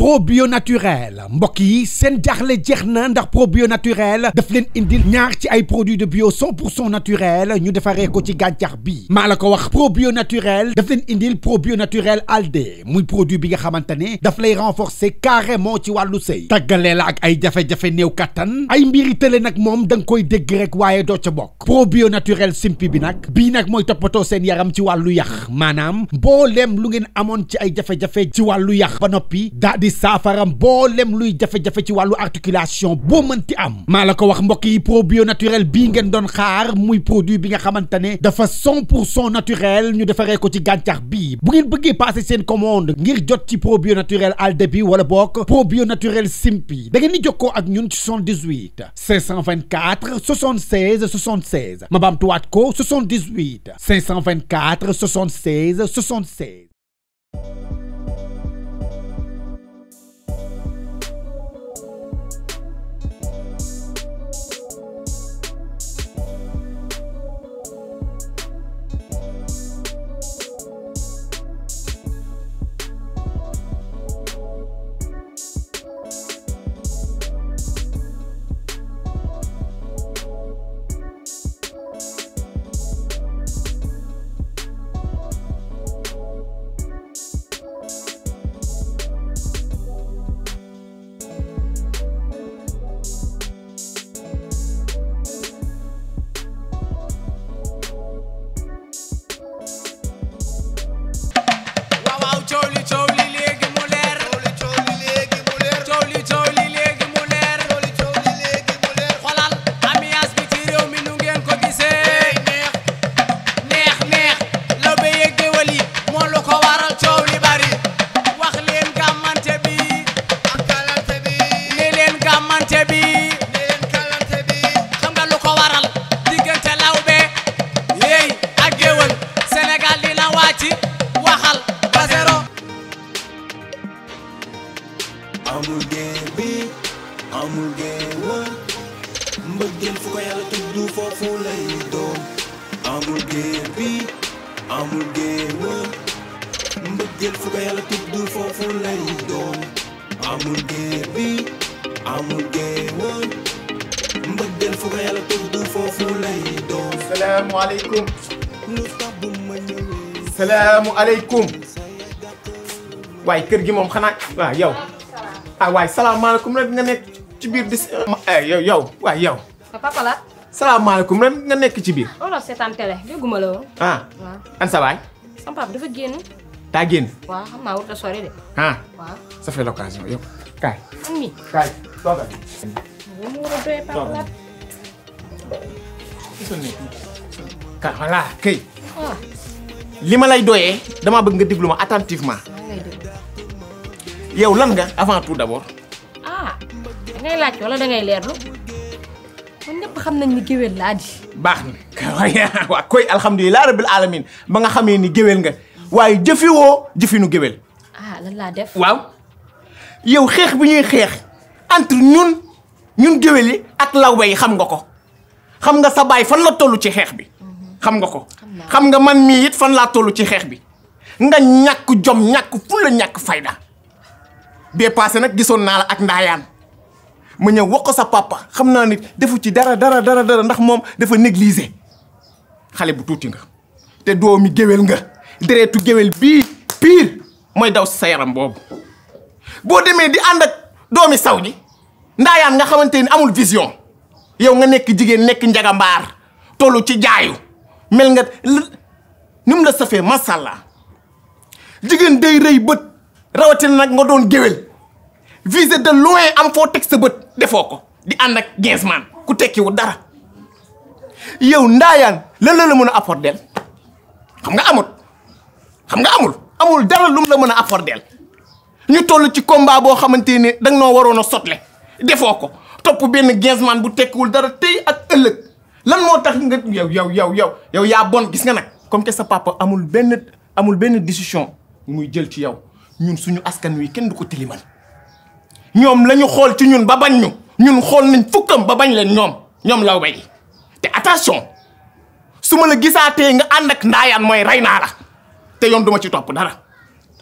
probio naturel mbokk yi seen jaaxle jeex na ndax probio naturel daf leen indil ñaar ci ay produits de bio 100% naturel ñu defaree ko ci gàncax bi maa la ko wax probio naturel daf leen indil probio naturel alde muy produit bi nga xamante ne daf lay renforcer carrément ci wàllu sëy tàggalee la ak ay jafe-jafe néew kattan ay mbiri tële nag moom da nga koy dégg rek waaye doo ca bokk probio naturel simpi bi nag bii nag mooy toppatoo seen yaram ci wàllu yax maanaam mbooleem lu ngeen amoon ci ay jafe-jafe ci wàllu yax ba noppi daa di saafara mbooleem luy jafe-jafe ci wàllu articulation boo mënti am maa la ko wax mbokk yi probio naturel bii ngeen doon xaar muy produit bi nga xamante ne dafa 100% naturel ñu defaree ko ci gàncax bii bu ngeen bëggee passer seen commande ngir jot ci probio naturel alde bi wala bokk probio naturel simpi da ngeen di jokkoo ak ñun ci 78 524 76 76 ma baamtuwaat ko 78 524 76 76. salaamaaleykum waaye kër gi moom xanaa waaw yow waaye salaamaaleykum rek nga nekk ci biir di yow waaye yow papa la salaamaaleykum rek nga nekk ci biir wala seetaan télé dégguma la woon waaw an sa waay sama papa dafa génn daa génn waaw xam naa wut a sori de waaw ça ça fait l'occasion yow kaay mi kaay toogal mu war a doy papa la kaay voilà kay li ma lay doyee damaa bëgg nga déglu ma attentivement yow lan nga avant tout d'abord. da ngay laaj wala da ngay leerlu man ñëpp xam nañ ni géwél laa di. baax na waaw koy alhamdulilah rabbil alamin ba nga xamee ni géwél nga waaye jëfiwoo jëfinu géwél. lan laa def. waaw yow xeex bi ñuy xeex entre ñun géwél yi ak lawbe yi xam nga ko xam nga sa baay fan la toll ci xeex bi. xam nga ko xam nga man mii it fan laa toll ci xeex bi nga ñàkk jom ñàkk fulla ñàkk fayda bee passé nag gisoon naa la ak Ndayane ma ñëw wax ko sa papa xam naa nit defu ci dara ndax moom dafa négliger xale bu tuuti nga te doomi géwél nga deretu géwél bii pire mooy daw si sa yaram boobu boo demee di ànd ak doomi saw ji Ndayane nga xamante ni amul vision yow nga nekk jigéen nekk njagamaar tollu ci jaayu mel nga ni mu la safee masàllaa jigéen day rëy bët rawatina nag nga doon géwél visé de loin am foo teg sa bët defoo ko di ànd ak gainsman ku tekkiwu dara yow Ndayane lan la mën a apporter xam nga amul dara lu mu la mën a apporter ñu toll ci combat boo xamante ne danga noo waroon a sotle defoo ko topp benn gainsman bu tekkiwul dara tey ak ëllëg lan moo tax nga yow yaa bon gis nga nag comme que sa papa amul benn décision muy jël ci yow ñun suñu askan wi kenn du ko tilimal ñoom la ñu xool ci ñun ba bañ ñu ñun xool nañ fukkam ba bañ leen ñoom lawbe yi te attention su ma la gisaatee nga ànd ak Ndayane mooy rey naa la te yoon duma ci topp dara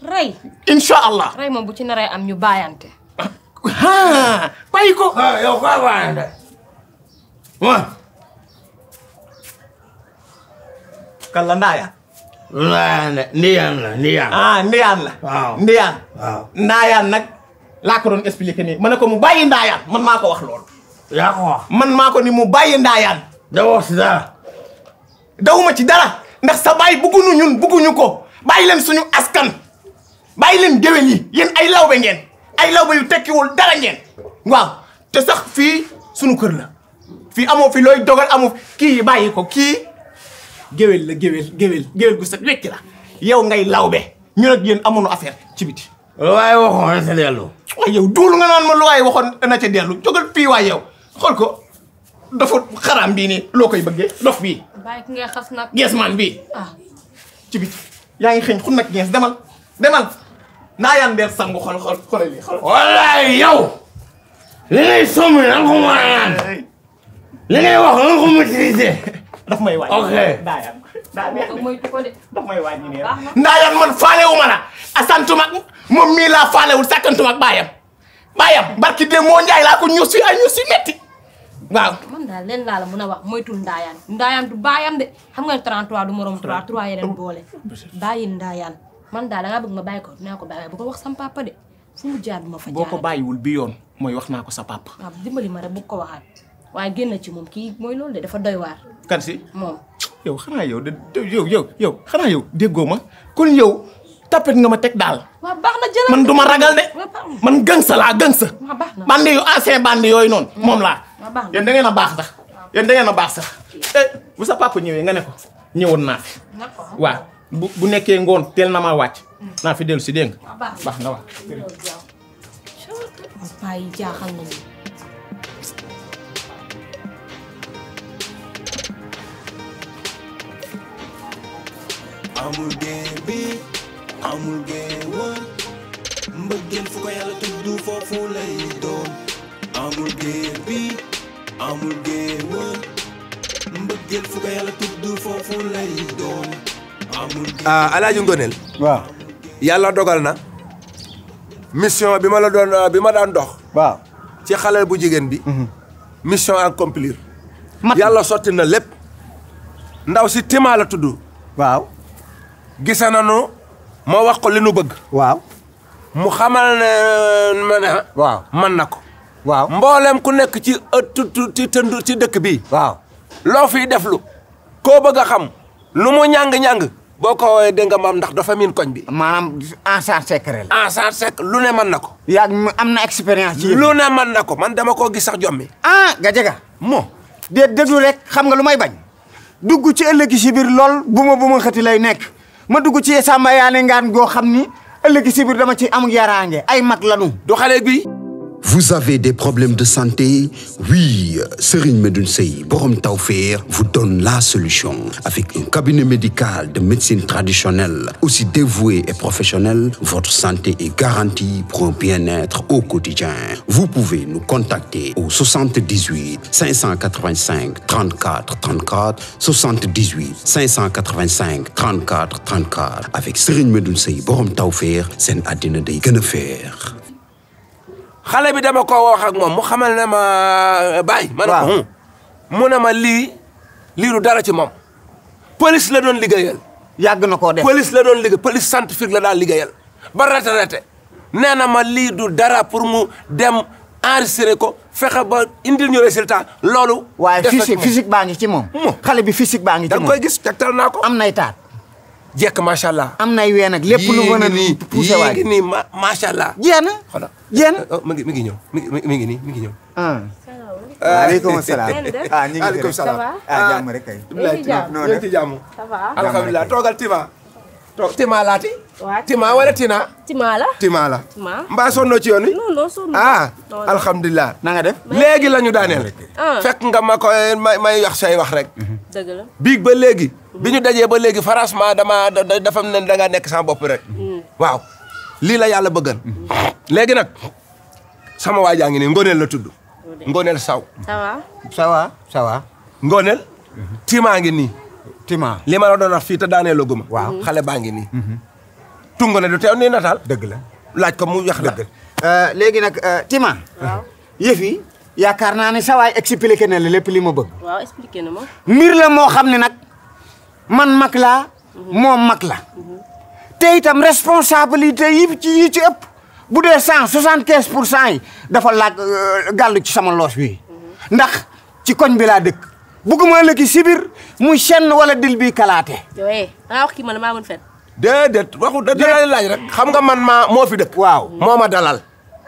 rey. incha allah. rey moom bu ci naree am ñu bàyyante. bàyyi ko. yow quoi bàyyante. waaw. kan la Ndayane. Ndayane Ndayane la. waaw Ndayane. waaw. Ndayane nag laa ko doon expliqué nii ma ne ko mu bàyyi Ndayane man maa ko wax loolu. yaa ko wax. man maa ko ni mu bàyyi Ndayane. da wax si dara. dawuma ci dara ndax sa baay bëgguñu ñun bëgguñu ko bàyyi leen suñu askan bàyyi leen géwél yi yéen ay lawbe ngeen ay lawbe yu tekkiwul dara ngeen waaw te sax fii suñu kër la fii amoo fi looy dogal amoo kii yi bàyyi ko kii géwél la géwél gu set wecc la yow ngay lawbe ñun ak yéen amoonu affaire ci biti. lu waay waxoon na ca dellu. waaye yow duulu nga naan ma lu waay waxoon na ca dellu jógal fii waay yow xool ko dafa xaraam bii nii loo koy bëggee dof bii. bàyyi ki ngay xas nag. gees man bii. ci biti yaa ngi xëñ xun nag gees demal Ndayane der sangu xool lii xool. wallaay yow. li ngay sommi nan ko mën a naan. li ngay wax nan ko maîtriser. daf may waaj. ok Ndayane. moytu ko de. daf may waaj nii Ndayane man faalewu ma la asantuma moom mii laa faalewul sàkkantuma ak baayam barki de moo njaay laa ko ñuus fi ay ñuus si metti waaw. man daal leen laa la mën a wax moytul Ndayane du baayam de xam nga 33 du morom 3 yeneen boole bàyyi Ndayane man daal da ngaa bëgg ma bàyyi ko dinaa ko bàyyi bu ko wax sam papa de fu mu jaar du ma fa jaar. boo ko bàyyiwul bi yoon mooy wax naa ko sa papa. waaw dimbali ma rek bu ko waxaat waaye génn ci moom kii mooy loolu de dafa doy waar. kan si moom. yow xanaa yow yow xanaa yow déggoo ma kon yow tapet nga ma teg daal. waaw baax na jëlal man du ma ragal de. man gënsa laa gënsa. waaw baax na bandi yu ancien bandi yooyu noonu. moom laa. waaw baax na yéen da ngeen a baax sax. yéen da ngeen a baax sax. bu sa papa ñëwee nga ne ko ñëwoon naa fi. waaw bu nekkee ngoon teel na maa wàcc. naa fi dellu si dégg nga. baax na waaw. paa yi jaaxal nañu. amul géej bi amul géej woon mbëggeel fu ko yàlla tudd foofu lay doon amul géej bi amul géej woon mbëggeel fu ko yàlla tudd foofu lay doon amul géej. Alaaji Ngoneel. waaw. yàlla dogal na mission bi ma daan dox. waaw. ci xale bu jigéen bi. mission accomplir. yàlla sotti na lépp. ndaw si Tima la tudd. waaw. gise nañu ma wax ko li nu bëgg. waaw. mu xamal ne ma ne. waaw man na ko. waaw. mboolem ku nekk ci ci dëkk bi. waaw. loo fiy deflu koo bëgg a xam lu mu ñàng-ñàng boo ko woowee dégg nga maam ndax dafa miin koñ bi. maanaam agent secret la. agent secret lu ne mën na ko. yaa am na expérience ci lu ne mën na ko man dama koo gis sax jommi. Gajaga. moo déglu rek xam nga lu may bañ. dugg ci ëllëgi si biir lool bu ma xëti lay nekk ma dugg ci Samba yaane ngaan goo xam ni ëllëgi si biir dama ci am yaraange ay mag lanu. du xale bi. Vous avez des problèmes de santé? Oui, Serigne Medoune Sey Borom Tawfekh vous donne la solution. Avec un cabinet médical de médecine traditionnelle, aussi dévoué et professionnel, votre santé est garantie pour un bien-être au quotidien. Vous pouvez nous contacter au 78 585 34 34, 78 585 34 34. Avec Serigne Medoune Sey Borom Tawfekh, seen àddina day gën a feex. xale bi dama ko wax ak moom mu xamal ne ma Baye. ma ne ko mu ne ma lii du dara ci moom. police la doon liggéeyal. yàgg na koo def police la doon liggéey police scientifique la daal liggéeyal. ba retraité nee na ma lii du dara pour mu dem enregistré ko fexe ba indil ñu résultat loolu. waaye physique baa ngi ci moom. xale bi physique baa ngi ci moom. da nga koy gis tegtal naa ko. am nay taat. jekk macha allah. am nay ween ak lépp lu mën a poussé waay yii ngi nii macha allah. jeex na. xoolal jeex na. mi ngi ñëw mi ngi ñëw. waaleykum salaam. ñu ngi waaleykum salaam. jàmm rek kay. ñu ci jàmm. ça va. alhamdulilah toogal Tima. Tima laati. waaw Tima wala Tina. Tima la. Tima la. Tima. mbaa sonnoo ci yoon wi. non sonn. alhamdulilah. na nga def. léegi la ñu daaneel. fekk nga ma koy may wax say wax rek. dëgg la. biig ba léegi. bi ñu dajee ba léegi franchement dafa ne da ngaa nekk sama bopp rek. waaw lii la yàlla bëggan. léegi nag sama waa jaa ngi nii Ngoneel la tudd. Ngoneel Saw. ça va. Ngoneel. Tima ngi nii. Tima. li ma la doon wax fii te daaneeloo guma. waaw xale baa ngi nii. tungane du teew nii nataal. dëgg la laaj ko mu wax la. léegi nag Tima. waaw yëf yi yaakaar naa ne sa waay expliqué na la lépp li ma bëgg. waaw expliqué na ma. mbir la moo xam ne nag man mag laa. moom mag la. te itam responsabilité yi ci ëpp bu dee 175% yi dafa laaj gàllu ci sama loos wi. ndax ci koñ bi laa dëkk. bugguma lëkki si biir muy senn wala dil bi kalaate. yooyu da ngaa wax kii man maa mën fen. déedéet waxu da dalay laaj rek. xam nga man moo fi dëkk. waaw moo ma dalal.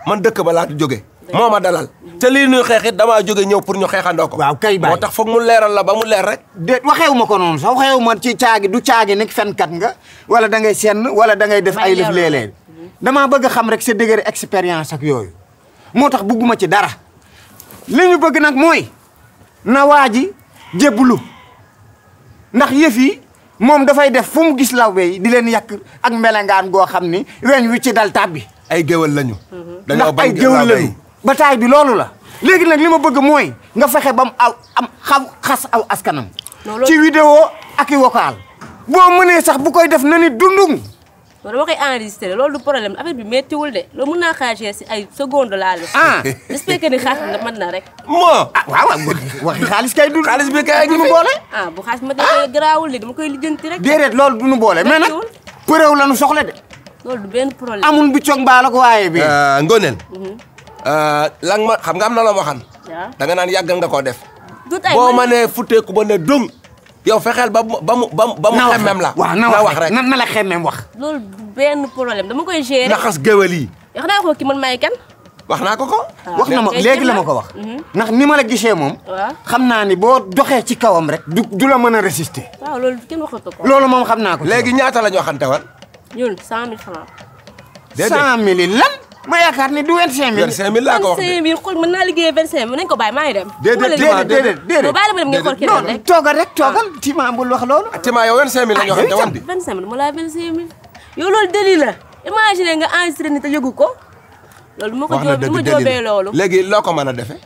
man dëkk ba laa jóge moo ma dalal. te lii nuy xeexit damaa jóge ñëw pour ñu xeexandoo ko. waaw kay baay moo tax foog mu leeral la ba mu leer rek. déet waxeewu ma ko noonu sax waxeewu ma ci caagi du caagi nekk fenkat nga wala da ngay senn wala da ngay def ay lëf léeg-léeg damaa bëgg a xam rek sa degré expérience ak yooyu moo tax bugguma ci dara li ñu bëgg nag mooy na waa ji jébbalu ndax yëf yi moom dafay def fu mu gis lawbe yi di leen yàq ak mbelengaan goo xam ni weñ wi ci dal tàbbi ay géwal lañu. ndax ay géwal lañu bataay bi loolu la léegi nag li ma bëgg mooy nga fexe ba mu xas aw askanam ci vidéo ak i vocal boo mënee sax bu koy def na ni dundum loolu dama koy enregistré loolu du problème affaire bi méttiwul de loolu mën naa xaajee si ay seconde laa la. j'espère que ni xaalis nga mën na rek. moo waaw waxi xaalis kay du xaalis bi kay du nu boole. bu xaalis ma dama garaawul de dama koy lijjanti rek. déedéet loolu du nu boole mais nag preuve la nu soxla de. loolu du benn problème. amul bu coog mbaa la ko waaye bi Ngoneel. lan ma xam nga am na la ma xam. da nga naan yàggal nga koo def. boo ma nee futteeku ba ne dong. yow fexeel ba mu xemmem la. waaw na wax rek na la xemmem wax. loolu du benn problème dama koy gérer. na xas géwél yi. wax naa ko ki man maay kan. wax naa ko ko. wax na ma léegi la ma ko wax. ndax ni ma la gisee moom. xam naa ni boo doxee ci kawam rek. du la mën a résister. waaw loolu kenn waxatu ko. loolu moom xam naa ko. léegi ñaata la ñu waxante woon. ñun 100 000 francs. 100 000 lan. ma yaakaar ni du 25 000. 25 000 laa ko wax de 25 000 xool mën naa liggéeyee 25 000 nañ ko bàyyi maa ngi dem. déedéet bàyyi la ma dem ngeen xool keneen rek. toogal rek toogal Tima bul wax loolu. Tima yow 25 000 la ñu waxante woon di. 25 000 mu laa 25 000. yow loolu déli la imagine nga enregistré ni te yëgu ko. loolu ma ko jóobee ma jóobee loolu. léegi loo ko mën a defee.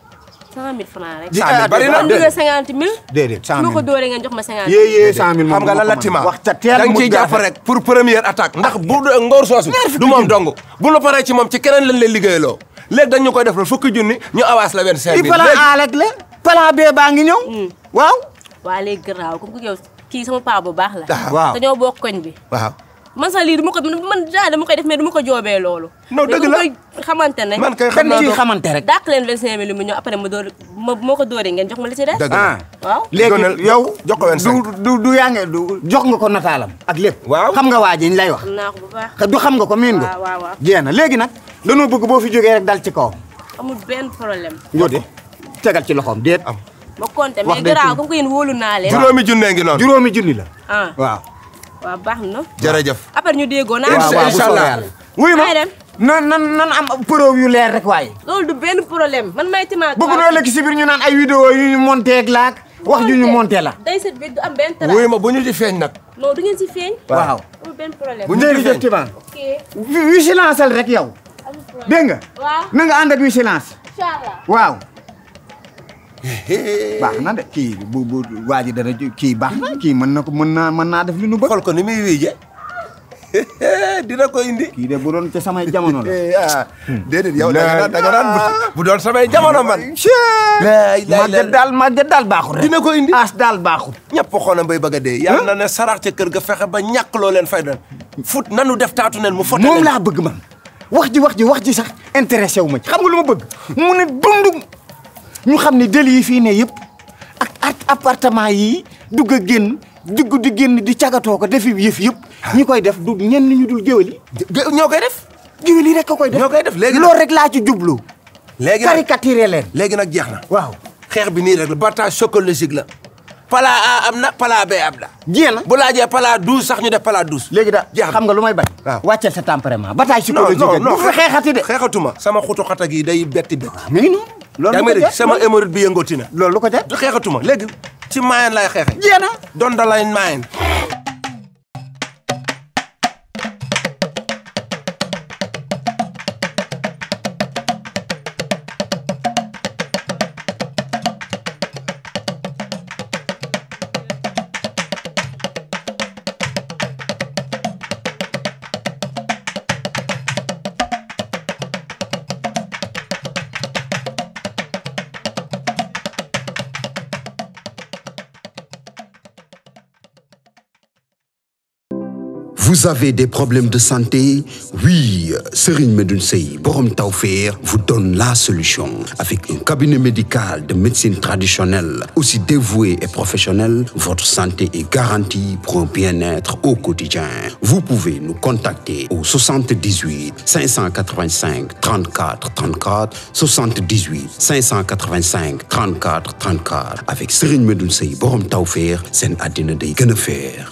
100 000 francs rek. 100 000 bari na déedéet 50 000. déedéet 100 000 ma ko dóoree ngeen jox ma 50 000. yee 100 000 moom xam nga lan la Tima wax ca teel da nga ciy jàpp rek pour première attaque ndax bu ngóor soosu du moom dong bu la paree ci moom ci keneen lañ leen liggéeyaloo léegi dañ ñu koy def la fukki junni ñu avance la 25 000 i plan A rek la plan B baa ngi ñëw waaw waa léegi garaaw comme que yow kii sama paa bu baax la waaw dañoo bokk koñ bi waaw man sax lii du ma ko man genre dama koy def mais du ma ko joobee loolu non dëgg la koy xamante ne man kay xam naa ci xamante rek dàq leen 25 000 mu ñëw après ma door moo ko dóoree ngeen jox ma li ci des waaw léegi yow jox ko 25 du yaa nge jox nga ko nataalam ak lépp waaw xam nga waa ji ñu lay wax xam naa ko bu baax du xam nga ko miin nga waaw jéem na léegi nag dañoo bëgg boo fi jógee rek dal ci kawam amul benn problème ngóode tegal ci loxoom déet am ma compté mais garaaw comme que yéen wóolu naa leen juróomi junne ngi noonu juróomi junni la waaw waaw baax na jërëjëf après ñu déggoo naa inshallah wuy ma nan am preuve yu leer rek waaye loolu du benn problème man may Tima bëgg noo la ci si biir ñu naan ay vidéo yu ñu monté ak laak wax ju ñu monté la day set bi du am benn tra wuy ma bu ñu ci feeñ nag non du ngeen si feeñ waaw amul benn problème bu ñu ci feeñ Tima ok vigilance rek yow dégg nga waaw na nga ànd ak vigilance inchallah waaw baax na de kii bu waa ji dana kii baax na kii mën naa def li nu bëgg xool ko ni muy wiije dina ko indi kii de bu doon ca samay jamono la déedéet yow da nga naan bu doon samay jamono man màgget daal baaxul rek dina ko indi as daal baaxul ñëpp xoona bay bëgg a dee yàlla na ne sarax ca kër ga fexe ba ñàkk loo leen fay dan fut nanu def taatu neen mu fote moom laa bëgg man wax ji sax intéressé wu ma ci xam nga lu ma bëgg mu ne dund ñu xam ne dël yi fii ne yëpp ak appartement yi dugg a génn dugg di génn di cagatoo ko defi yëf yëpp ñi koy def du ñenn ñu dul géwél yi ñoo koy def géwél yi rek ko koy def ñoo koy def léegi loolu rek laa ci jublu léegi caricaturé leen léegi nag jeex na waaw xeex bi nii rek la partage psychologique la pala A am na pala B am na jeex na bu laajee pala 12 sax ñu def pala 12 léegi da jeex xam nga lu may bañ waaw wàcceel sa tempérament bataille psychologique non bu fa xeexati de xeexatuma sama xutu xata gi day betti mi ngi noonu loolu yaa ngi sama hémorroïde bi yëngooti na loolu lu ko jar xeexatuma léegi ci maayen lay xeexe jeex na doon da lay maayen Vous avez des problèmes de santé? Oui, Serigne Medoune Sey borom Tawfekh vous donne la solution. Avec un cabinet médical de médecine traditionnelle, aussi dévoué et professionnel, votre santé est garantie pour un bien-être au quotidien. Vous pouvez nous contacter au 78 585 34 34, 78 585 34 34. Avec Serigne Medoune Sey borom Tawfekh, seen àddina day gën a feex.